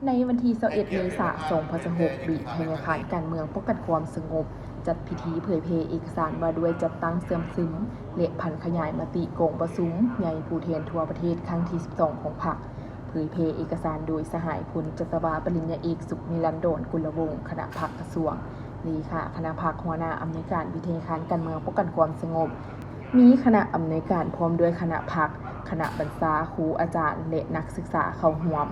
ໃນວັນທີຊາວເອັດ ເມສາ ສອງພັນຊາວຫົກ ວິທະຍາຄານການເມືອງປ້ອງກັນຄວາມສະຫງົບ ຈັດພິທີເຜີຍແຜ່ເອກະສານວ່າດ້ວຍຈັດຕັ້ງເຊື່ອມຊຶມ ແລະ ຜັນຂະຫຍາຍມະຕິກອງປະຊຸມໃຫຍ່ຜູ້ແທນທົ່ວປະເທດຄັ້ງທີສິບສອງຂອງພັກ. ເຜີຍແຜ່ເອກະສານໂດຍສະຫາຍພົນຈັດຕະວາປະລິນຍາເອກ ສຸກນິລັນດອນ ກຸນລະວົງ ຄະນະພັກກະຊວງ, ເລຂາຄະນະພັກ, ຫົວໜ້າອຳນວຍການວິທະຍາຄານການເມືອງປ້ອງກັນຄວາມສະຫງົບ, ມີຄະນະອຳນວຍການພ້ອມດ້ວຍຄະນະພັກ, ຄະນະບັນຊາ, ຄູອາຈານ ແລະ ນັກສຶກສາເຂົ້າຮ່ວມ.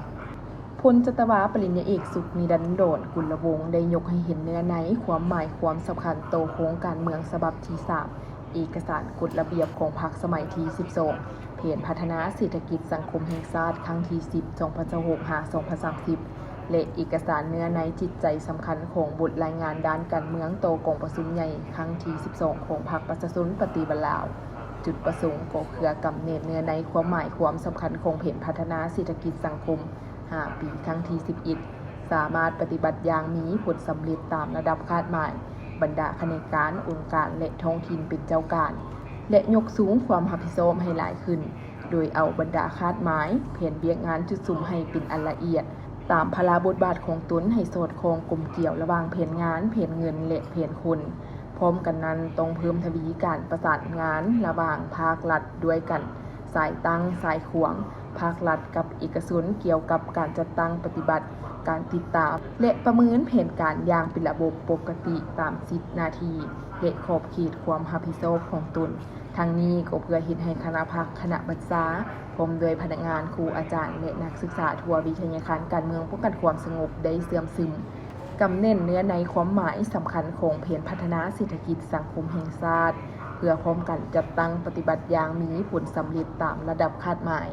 ພົນຈັດຕະວາປະລິນຍາເອກ ສຸກນິລັນດອນ ກຸນລະວົງ ໄດ້ຍົກໃຫ້ເຫັນເນື້ອໃນ, ຄວາມໝາຍ, ຄວາມສຳຄັນຕໍ່ໂຄງການເມືອງສະບັບທີສາມ ເອກະສານກົດລະບຽບຂອງພັກສະໄໝທີສິບສອງ ແຜນພັດທະນາເສດຖະກິດສັງຄົມແຫ່ງຊາດ ຄັ້ງທີສິບ ສອງພັນຊາວຫົກ ຫາ ສອງພັນສາມສິບ ແລະ ເອກະສານເນື້ອໃນຈິດໃຈສຳຄັນຂອງບົດລາຍງານດ້ານການເມືອງຕໍ່ກອງປະຊຸມໃຫຍ່ຄັ້ງທີສິບສອງຂອງພັກປະຊາຊົນປະຕິວັດລາວ. ຈຸດປະສົງກໍເພື່ອກຳແໜດເນື້ອໃນ, ຄວາມໝາຍ, ຄວາມສຳຄັນຂອງແຜນພັດທະນາເສດຖະກິດສັງຄົມຫ້າປີຄັ້ງທີສິບເອັດ ສາມາດປະຕິບັດຢ່າງມີຜົນສຳເລັດຕາມລະດັບຄາດໝາຍ, ບັນດາຂະແໜງການ, ອົງການ ແລະ ທ້ອງຖິ່ນເປັນເຈົ້າການ ແລະ ຍົກສູງຄວາມຮັບຜິດຊອບໃຫ້ຫຼາຍຂຶ້ນ, ໂດຍເອົາບັນດາຄາດໝາຍ, ແຜນວຽກງານຈຸດສຸມໃຫ້ເປັນອັນລະອຽດ, ຕາມພາລະບົດບາດຂອງຕົນໃຫ້ສອດຄ່ອງກົມກຽວລະຫວ່າງແຜນງານ, ແຜນເງິນ ແລະ ແຜນຄົນ. ພ້ອມກັນນັ້ນ, ຕ້ອງເພີ່ມທະວີການປະສານງານລະຫວ່າງພາກລັດດ້ວຍກັນ, ສາຍຕັ້ງ, ສາຍຂວາງ, ພາກລັດກັບເອກະຊົນ ກ່ຽວກັບການຈັດຕັ້ງປະຕິບັດ, ການຕິດຕາມ ແລະ ປະເມີນແຜນການຢ່າງເປັນລະບົບປົກກະຕິຕາມສິດໜ້າທີ່ ແລະ ຂອບເຂດຄວາມຮັບຜິດຊອບຂອງຕົນ. ທັງນີ້ກໍເພື່ອເຮັດໃຫ້ຄະນະພັກ, ຄະນະບັນຊາ ພ້ອມດ້ວຍພະນັກງານ, ຄູອາຈານ ແລະ ນັກສຶກສາທົ່ວວິທະຍາຄານການເມືອງປ້ອງກັນຄວາມສະຫງົບໄດ້ເຊື່ອມຊຶມ, ກຳແໜດເນື້ອໃນ, ຄວາມໝາຍສຳຄັນຂອງແຜນພັດທະນາເສດຖະກິດສັງຄົມແຫ່ງຊາດ ເພື່ອພ້ອມກັນຈັດຕັ້ງປະຕິບັດຢ່າງມີຜົນສຳເລັດຕາມລະດັບຄາດໝາຍ.